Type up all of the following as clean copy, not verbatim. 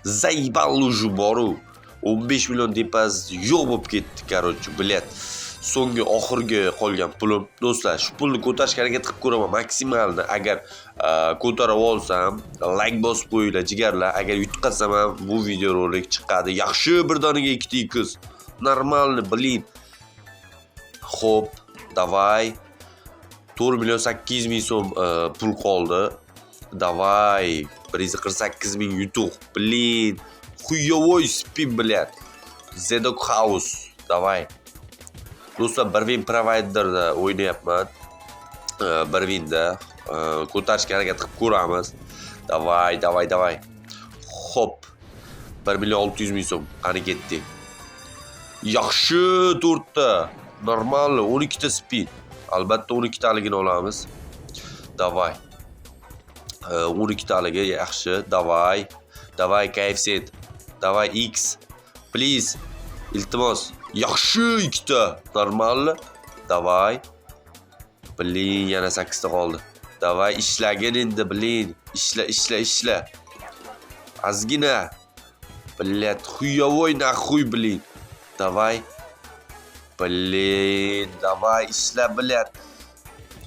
Заебал уже boru. 15 million depozit yo'q bo'lib ketdi, короче, блядь. So'nggi, oxirgi qolgan pulim, do'stlar, shu pulni ko'tarishga harakat qilib ko'raman maksimalni. Agar ko'tarib olsam, layk bosib qo'yinglar, jigarlar. Agar yutqazsam ham, bu videorolik chiqadi. Yaxshi, birdaniga ikkita x. Нормально, блин. Xo'p, давай. 4 million 800 ming so'm pul qoldi. Давай, 148 ming yutuq. Блин, хуёвой спин, блядь. Zedok House. Давай. Do'stlar, bir win providerda o'ynayapman. Bir winda ko'tarishga harakat qilib ko'ramiz. Давай, давай, давай. Xo'p. 1 million 600 ming so'm. Qani, ketdik. Yaxshi, to'rtta. Нормально, 12 ta spin. Albatta 12 taligini olamiz. Давай. 12 taligi yaxshi. Давай. Давай, koeffitsient. Давай, X. Please. Iltimos. Yaxshi, ikkita. Нормально. Давай. Блин, yana 8 ta qoldi. Давай, ishlagin endi, блин. Ishla, ishla, ishla. Ozgina. Блядь, хуёвой нахуй, блин. Давай. Блин, давай, ishla, блядь.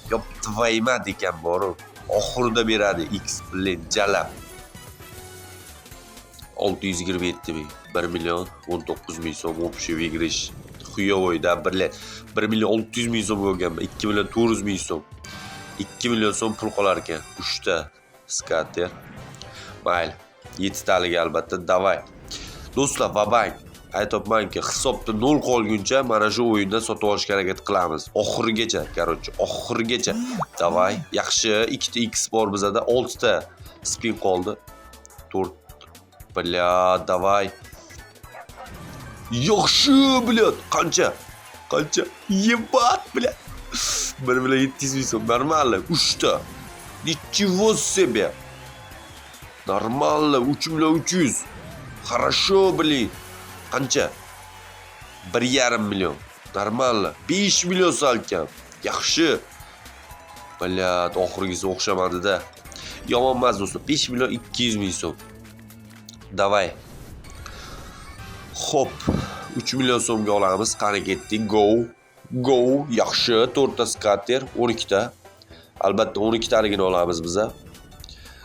Ёб твою мать ekan boru. Oxirida beradi X, блин, jalab. 627 ming, 1 million 19 ming so'm общий выигрыш. Хуёвой да, блядь. 1 million 600 ming so'm bo'lganman, 2 million 400 ming so'm. 2 million so'm pul qolar ekan. 3 ta skater. Mayli. 7 taligi albatta. Давай. Do'stlar, ва-банк. Aytyapmanki, hisobda 0 qolguncha mana shu o'yinda sotib olishga harakat qilamiz. Oxirigacha, короче, oxirigacha. Давай. Yaxshi, ikkita X bor bizada, 6 ta spin qoldi. 4. Бля, давай. Yaxshi, блядь. Qancha? Qancha? Ебать, блядь. 1 million 700 ming so'm. Нормально. 3 ta. Ничего себе. Нормально. 3 million 300. Хорошо, блин. Qancha? 1,5 million. Нормально. 5 million salkam. Yaxshi. Блядь, oxirgisi o'xshamadi-da. Yomon emas, do'stlar. 5 million 200 ming so'm. Давай. Xo'p, 3 million so'mga olamiz. Qani, ketdik. Go. Go. Yaxshi, 4 ta skater, 12 ta. Albatta 12 taligini olamiz biza.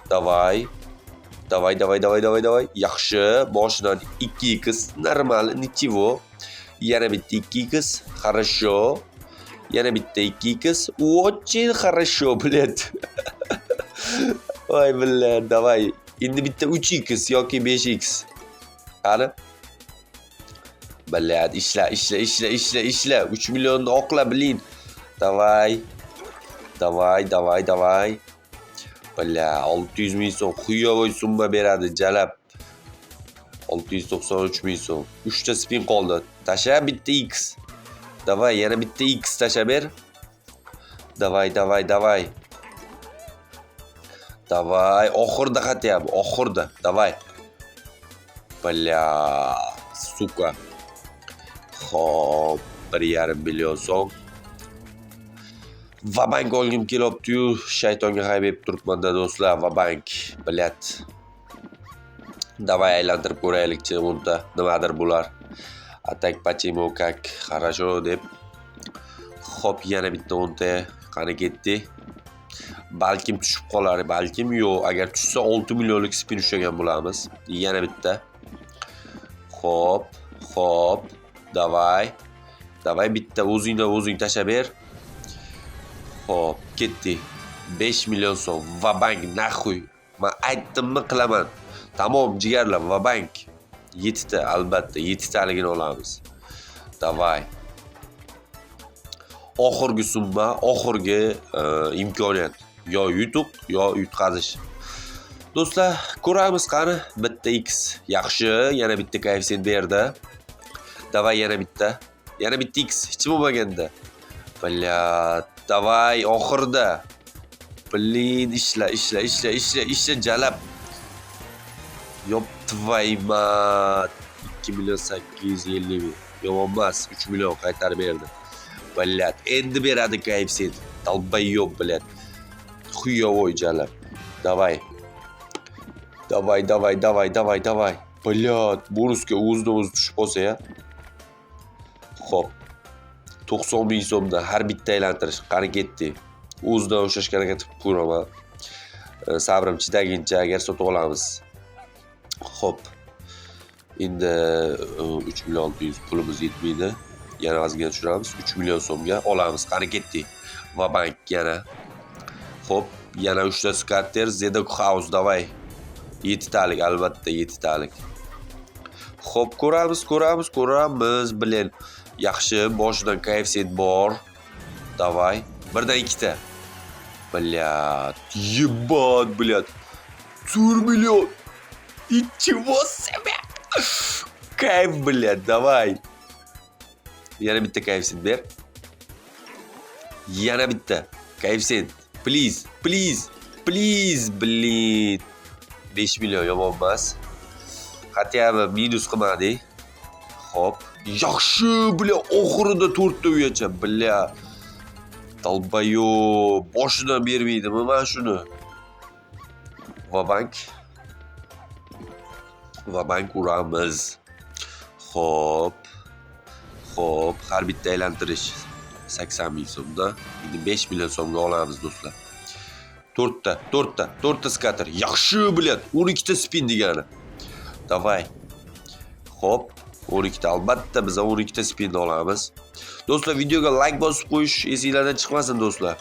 Давай. Давай, давай, давай, давай, давай. Yaxshi, boshidan 2x, нормально, ничего. Yana bitta 2x, хорошо. Yana bitta 2x, очень хорошо, блядь. Voy, блядь, давай. Endi bitta 3x yoki 5x. Qani? Блядь, ishla, ishla, ishla, ishla, ishla. 3 millionni oqla, блин. Давай. Давай, давай, давай. Бля, 600 ming so'm хуёвый summa beradi, jalab. 693 ming so'm. 3 ta spin qoldi. Tasha bitta X. Давай, yana bitta X tasha ber. Давай, давай, давай. Давай, oxirida хотя бы, oxirida. Давай. Бля, сука. Xo'p, 1,5 million so'm. Ва-банк olgim kelyapti-yu, shaytonga hay berib turibman-da, do'stlar, ва-банк, блядь. Давай, aylantirib ko'raylikchi unda nimadir bular. А так почему как хорошо deb. Xo'p, yana bitta o'nta, qani, ketdik. Balkim tushib qolar, balkim yo'q. Agar tushsa, 6 millionlik spin ushlagan bo'lamiz. Yana bitta. Xo'p, xo'p, давай. Давай, bitta o'zingdan o'zing tashlab ber. Xo'p, ketdik. 5 million so'm. Ва-банк нахуй. Men aytdimmi, qilaman. Tamom, jigarlar, ва-банк. 7 ta, albatta, 7 taligini olamiz. Давай. Oxirgi summa, oxirgi imkoniyat. Yo yutuq, yo yutqazish. Do'stlar, ko'ramiz qani. Bitta X. Yaxshi, yana bitta koeffitsient berdi. Давай, yana bitta. Yana bitta X, hech bo'lmaganda. Бля, давай oxirida. Блин, ishla, ishla, ishla, ishla, ishla, jalab. Ёб твою мать. 2 million 850 ming. Yomon emas, 3 million qaytarib berdi. Блядь, endi beradi koeffitsient. Долбоёб, блядь. Хуёвой jalab. Давай. Давай, давай, давай, давай, давай. Блядь, bonusga o'zidan o'zi tushib qolsa ya. Xo'p. 90 ming so'mdan har bitta aylantirish. Qani, ketdik. O'zidan ushlashga harakat qilib ko'raman. Sabrim chidaguncha agar sotib olamiz. Xo'p. Endi 3 million 600 pulimiz yetmaydi. Yana ozgina tushiramiz. 3 million so'mga olamiz. Qani, ketdik. Ва-банк yana. Xo'p, yana 3 ta scatter, Zedok House, давай. 7 talik, albatta 7 talik. Xo'p, ko'ramiz, ko'ramiz, ko'ramiz. Блин. Yaxshi, boshidan koeffitsient bor. Давай. Birdan ikkita. Блядь, ебать, блядь. 4 million. Ничего себе. Кайф, блядь, давай. Yana bitta koeffitsient ber. Yana bitta koeffitsient. Please, please, please, блин. 5 million yomon emas. Хотя бы minus qilmadik. Xo'p. Yaxshi, бля, oxirida 4 ta uyacha, бля. Долбоёб, boshidan bermaydimi mana shuni? Ва-банк. Ва-банк uramiz. Xo'p. Xo'p, har bitta aylantirish 80 ming so'mdan. Endi 5 million so'mga olamiz, do'stlar. To'rtta, to'rtta, to'rtta scatter. Yaxshi, блядь, 12 ta spin degani. Давай. Xo'p, 12 ta, albatta biz 12 ta spinni olamiz. Do'stlar, videoga like bosib qo'yish esinglardan chiqmasin, do'stlar.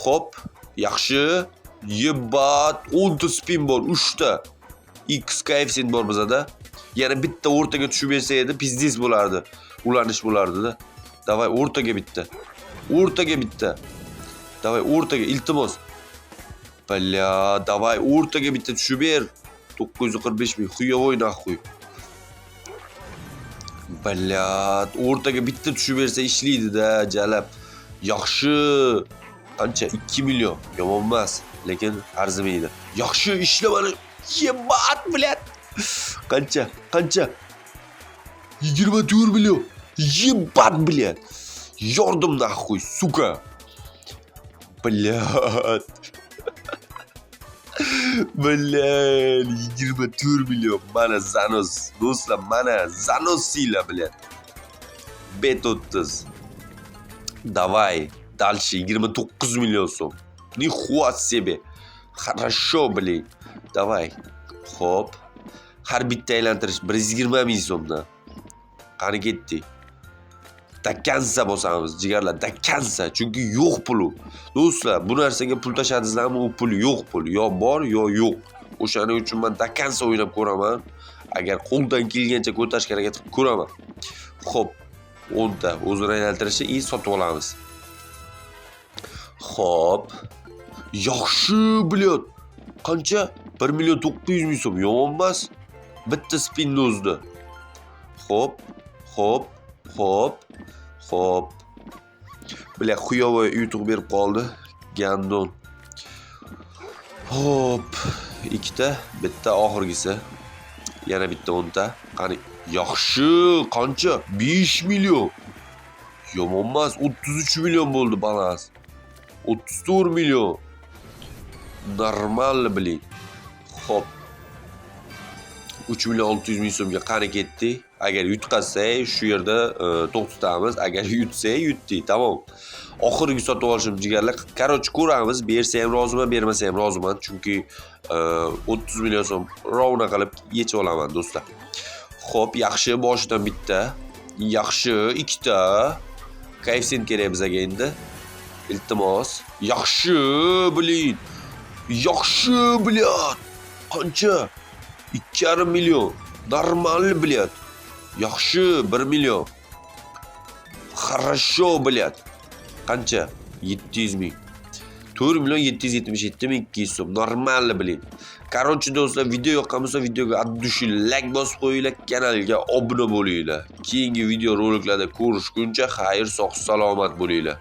Xo'p, yaxshi. Ебать, 10 ta spin bor, 3 ta. X koeffitsient bor bizada. Yana bitta o'rtaga tushib bersa edi, пиздец bo'lardi. Ulanish bo'lardi-da. Давай, o'rtaga bitta. O'rtaga bitta. Давай, o'rtaga, iltimos. Бля, давай, o'rtaga bitta tushib ber. 945 ming, хуевой нахуй. Бля, o'rtaga bitta tushib bersa ishlaydi-da, jalab. Yaxshi. Qancha? 2 million. Yomon emas, lekin arzimaydi. Yaxshi, ishla mana. Ебать, блядь. Qancha? Qancha? 24 million. Ебать, блядь. Yordim нахуй, сука. Блядь. Блядь, 24 million. Mana занос. Do'stlar, mana занос singlar, блядь. Bet 30. Давай. Дальше 29 million so'm. Нихуя себе. Хорошо, блин. Давай. Xo'p. Har bitta aylantirish 120 ming so'mdan. Qani, ketdik. До конца bosamiz, jigarlar, до конца. Chunki yo'q puli. Do'stlar, bu narsaga pul tashladingizlarmi, u pul yo'q pul. Yo bor, yo yo'q. O'shaning uchun men до конца o'ynab ko'raman. Agar qo'ldan kelgancha ko'tarishga harakat qilib ko'raman. Xo'p, 10 ta o'zini aylantirishi и sotib olamiz. Xo'p. Yaxshi, блядь. Qancha? 1 million 900 ming so'm. Yomon emas. Bitta spinni o'zida. Xo'p, xo'p, xo'p, xo'p. Бля, хуёвый yutuq berib qoldi. Гандон. Xo'p, ikkita, bitta oxirgisi. Yana bitta 10 ta. Qani, yaxshi, qancha? 5 million. Yomon emas, 33 million bo'ldi balans. 34 million. Нормально, блин. Xo'p. 3 million 600 ming so'mga qani, ketdik. Agar yutqazsak, shu yerda to'xtatamiz. Agar yutsak, yutdik. Tamom. Oxirgi sotib olishim, jigarlar. Короче, ko'ramiz. Bersa ham roziman, bermasa ham roziman. Chunki 30 million so'm ровно qilib yechib olaman, do'stlar. Xo'p, yaxshi, boshidan bitta. Yaxshi, ikkita. Koeffitsient kerak bizga endi. Iltimos. Yaxshi, блин. Yaxshi, блядь. Qancha? 2,5 million. Нормально, блядь. Yaxshi, 1 million. Хорошо, блядь. Qancha? 700 ming. 4 million 777 ming 200 so'm. Нормально, блин. Короче, do'stlar, video yoqqan bo'lsa, videoga от души like bosib qo'yinglar, kanalga obuna bo'linglar. Keyingi video roliklarda ko'rishguncha xayr, sog' salomat bo'linglar.